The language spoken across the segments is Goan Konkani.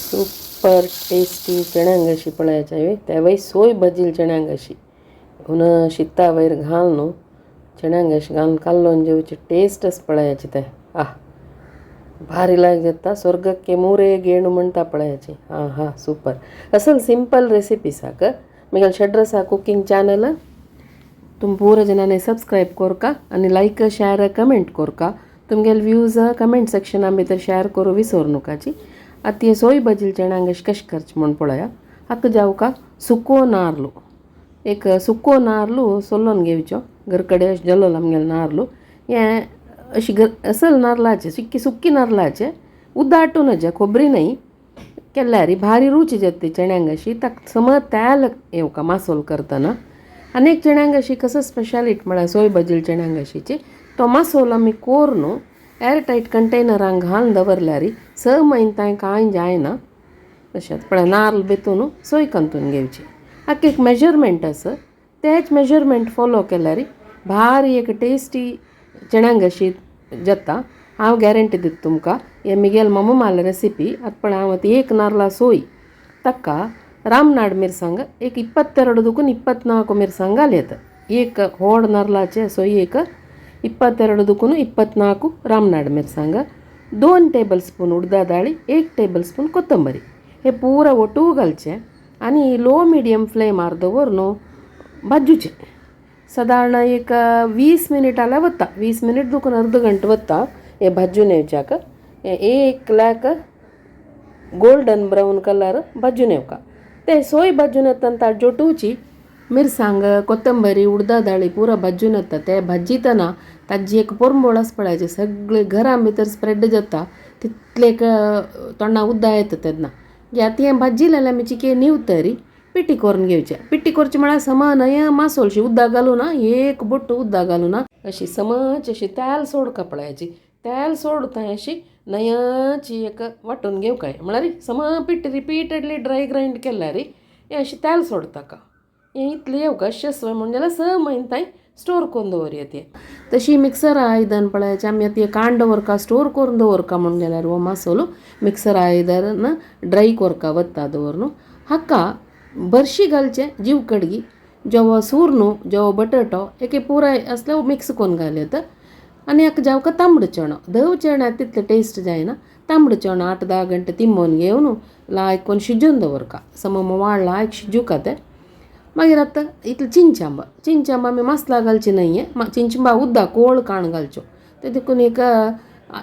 सुपर टेस्टी चण्यांक अशी पळयाची हांवें तेवूय सोय भाजील चण्यांक अशी हुन शिता वयर घाल न्हू चण्यांक अशी घालून कालोवन जेवची टेस्टच पळयाची ते आह भारी लायक जाता स्वर्गಕ್ಕೆ ಮೂರೇ ಗೇಣು म्हणटा पळयाची. हां हां सुपर असल सिंपल रेसिपी साक मिगेल षड्रसा कुकिंग चॅनल तुम पूरा जनाने सबस्क्राईब कोरका आनी लायक शेअर कमेंट कोरका. तुमगेले व्यूज कमेंट सेक्शना भितर शेअर करूं विसर नकाची. आतां हे सोय भाजील चण्यांक अशें कशें करचें म्हूण पळया. हाका जावका सुको नार्ल, एक सुको नार्ल सोलोवन घेवचो. घर कडेन अशें जल्लोलो आमगेलो नार्ल हें अशी असल नारलाचें सुक्की सुक्की नारलाचें उद्दाटून जे खोबरी न्हय केल्यार भारी रुची जाता ती चण्यांक अशी. ताका समज तेल येवका मासोल करतना. आनी एक चण्यांक अशी कसो स्पेशालिटी म्हळ्यार सोय भाजील चण्यांक अशीची तो मासोल आमी कोर न्हू एअर टायट कंटेनरान घालून दवरल्यार 6 म्हयने तांय कांय जायना. तशेंच पळय नार्ल भितून सोय कंतून घेवची. हाका एक मेजरमेंट आसा, तेच मेजरमेंट फोलो केल्यार भारी एक टेस्टी चण्यांक अशी जाता. हांव गॅरंटी दिता तुमकां हे मिगेल मम्मा रेसिपी. आतां पळय हांव आतां एक नार्ला सोय ताका रामनाड मिरसांग एक 22 दुकून 24 मिरसांग घालयता. एक होड नारलाचे सोय एक 22 दुकून 24 रामनाड मिरसांग, 2 टेबल स्पून उडदा दाळी, 1 टेबल स्पून कोथंबरी, हे पुरा ओटू घालचें आनी लो मिडियम फ्लेमार दवर न्हू भाजूचें. सादारण एक 20 मिनीट जाल्यार वता, 20 मिनीट दुकून अर्द घंटो वता हे भाजून येवच्याक. एक लायक गोल्डन ब्रावन कलर भाजून येवका. ते सोय भाजून येतना ताजोटूची मिरसांग कोथंबरी उडदा दाळी पुरा भाजून येता. ते भाजितना ताजी एक पोरंबोळ आसा पळयाची सगळे घरा भितर स्प्रेड जाता तितले एक तोंडा उद्दा येता तेन्ना. आतां हें भाजिलें आमी चिके निवतरी पिठी करून घेवचें. पिठी करची म्हळ्यार समा न्हय मासोलशी उदक घालूं ना, एक बोट उदक घालूं ना, अशी समज अशी तेल सोडका पळयाची. तेल सोडता अशी नयाची एक वांटून घेवकाय म्हळ्यार समा पिठी रिपीटेडली ड्राय ग्रायंड केल्यार हें अशें तेल सोडता का हें इतलें येवका. अशेंच म्हण जाल्यार 6 म्हयने तांय स्टोर करून दवरया तें. तशी मिक्सर आयदन पळयाचें आमी आतां कांड दवरका स्टोर करून दवरका म्हूण जाल्यार हो मासोल मिक्सर आयदन ड्राय कोरका वता दवर न्हू. हाका बरशी घालचें जीव कडगी जेवो सूर न्हू जेवो बटाटो एके पुराय आसल्यार मिक्स करून घालयता. आनी हाका जावका तांबडो चणो, धव चण्याक तितले टेस्ट जायना. तांबडो चणो 8-10 घंटे तिंबोवन घेवन लायक करून शिजोवन दवरका, सम वाळ लायक शिजूका तें. मागीर आतां इतलें चिंचांबा, चिंचांबा आमी मसला घालची न्हय, चिंचंबा उदक कोळ काण घालच्यो तें देखून एक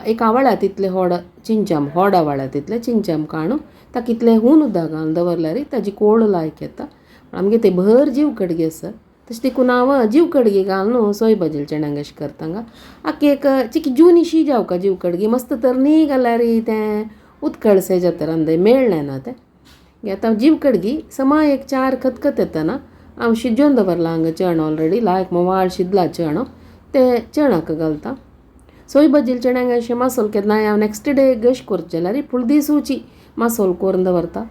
एक आवाळ्या तितलें होड चिंचांब, होड आवाळ्या तितलें चिंचांब काणू ताका इतलें हून उदक घालून दवरल्यार ताजी कोळ लायक येता. आमगे ते भर जीव कडगी आसा तशें देखून हांव जीव कडगी घालून सोय भाजील चण्यांक अशें करता हांगा. हाका एक चिकी जुनी जावका जीव कडगी मस्त तरणी घाल्यार तें उदकळशें जाता रांदय मेळ्ळें ना तें. आतां जीव कडगी समा एक 4 खतखत येतना हांव शिजोवन दवरलां हांगा चण ऑलरेडी लायक मोवाळ शिजला चण ते चणाक घालता. सोय भाजील चण्यांक अशें मासोल केन्नाय हांव नेक्स्ट डे गश करचें जाल्यार फुल दिसूची मासोल करून दवरता.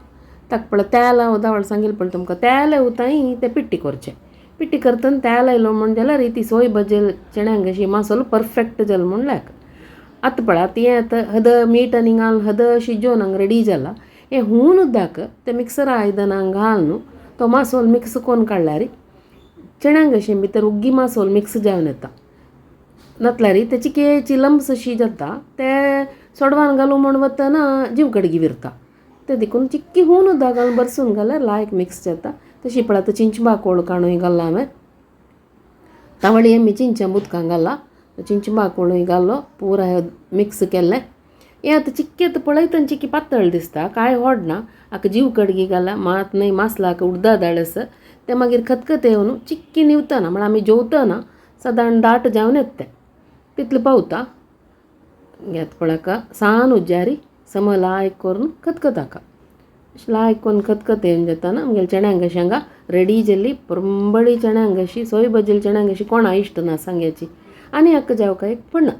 ताका पळय तेल हांव दावळ सांगिल्लें पळय तुमकां तेल येवताय तें पिट्टी करचें. पिट्टी करतना तेल आयलो म्हूण जाल्यार ती सोय भाजील चण्यांक अशी मासोल परफेक्ट जालो म्हूण लायक. आतां पळय आतां हें आतां हद मीठ आनी घालून हद शिजोवन हांगा रेडी जाला. हें हून उदक तें मिक्सर आयदनां घालून तो मासोल मिक्स करून काडल्यार चण्यांक अशें भितर उग्गी मासोल मिक्स जावन येता. नातल्यार ते चिकेची लम्स अशी जाता ते सोडवान घालूं म्हूण वतना जीव कडगी विरता ते देखून चिक्की हून उदक घालून बरसून घाल्यार लायक मिक्स जाता. तशी पळय आतां चिंचबा कोळ काणूय घालला हांवें, तावळी आमी चिंचां उदकां घाला चिंचबा कोळूय घालो पुराय मिक्स केल्लें. हें आतां चिक्की आतां पळयतना चिक्की पातळ दिसता कांय होडना. हाका जीव कडगी घाला मात न्हय मासलाक उडदा दाळ आसा तें मागीर खतखत येवन चिक्की निवतना म्हळ्यार आमी जेवतना सादारण दाट जावन येता तें तितलें पावता. घेत पळय सान उज्जारी सम लायक करून खतखताका अशें लायक करून खतखत येवन जातना आमगेले चण्यांक अशी हांगा रेडी जाल्ली परंबळी चण्यांक अशी सोय भाजील चण्यांक अशी कोणा इश्ट ना सांग्याची. आनी हाका जावका एक पण्णा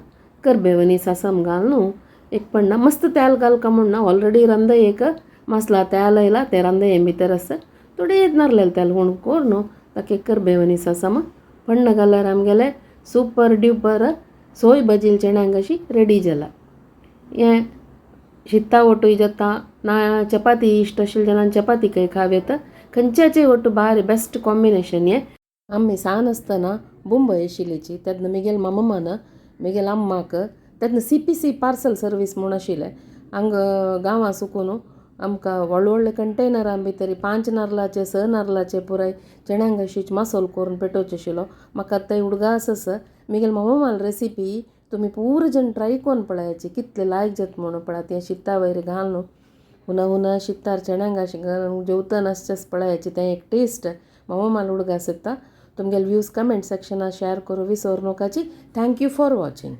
करबेवनी सासम घाल न्हू एक पण्णा मस्त तेल घालका म्हूण ना, ऑलरेडी रांदय एक मसला तेल येयला तें रांदय भितर आसा थोडें नारलेलें तेल हूण कोर न्हू ताका एक करबेवनी सासम पण्णा घाल्यार आमगेलें सुपर ड्युपर सोय भाजील चण्यांक अशी रेडी जाला. हें शित्ता ओटूय जाता ना, चपाती इश्ट आशिल्ले जाल्यार चपाती खंय खाव येता. खंयच्याचेय ಒಟ್ಟು ಬಾರಿ ಬೆಸ್ಟ್ ಕಾಂಬಿನೇಷನ್. आमी सान आसतना मुंबय आशिल्लीची तेन्ना मिगेल मामामान मिगेल अम्माक तेन्ना सीपीसी पार्सल सर्वीस म्हूण आशिल्लें. हांगा गांवां सुकून आमकां व्हडले व्हडले कंटेनरां भितर 5 नाल्लाचे, 6 नाल्लाचे पुराय चण्यांक मसालो करून पेटोवचे आशिल्लो. म्हाका ते उडगास आसा, मिगेल मम्माल रेसिपी तुमी पूरा जण ट्राय करून पळयाची, कितले लायक जाता म्हणून पळय. तें शिता वयर घालून हुना हुना शितार चण्यांक अशें घालून जेवतना आसचें पळयाची, तें एक टेस्ट मम्माल उडगास येता. तुमगेले व्यूज कमेंट सेक्शनार शेअर करूं विसर नोकाची. Thank you for watching.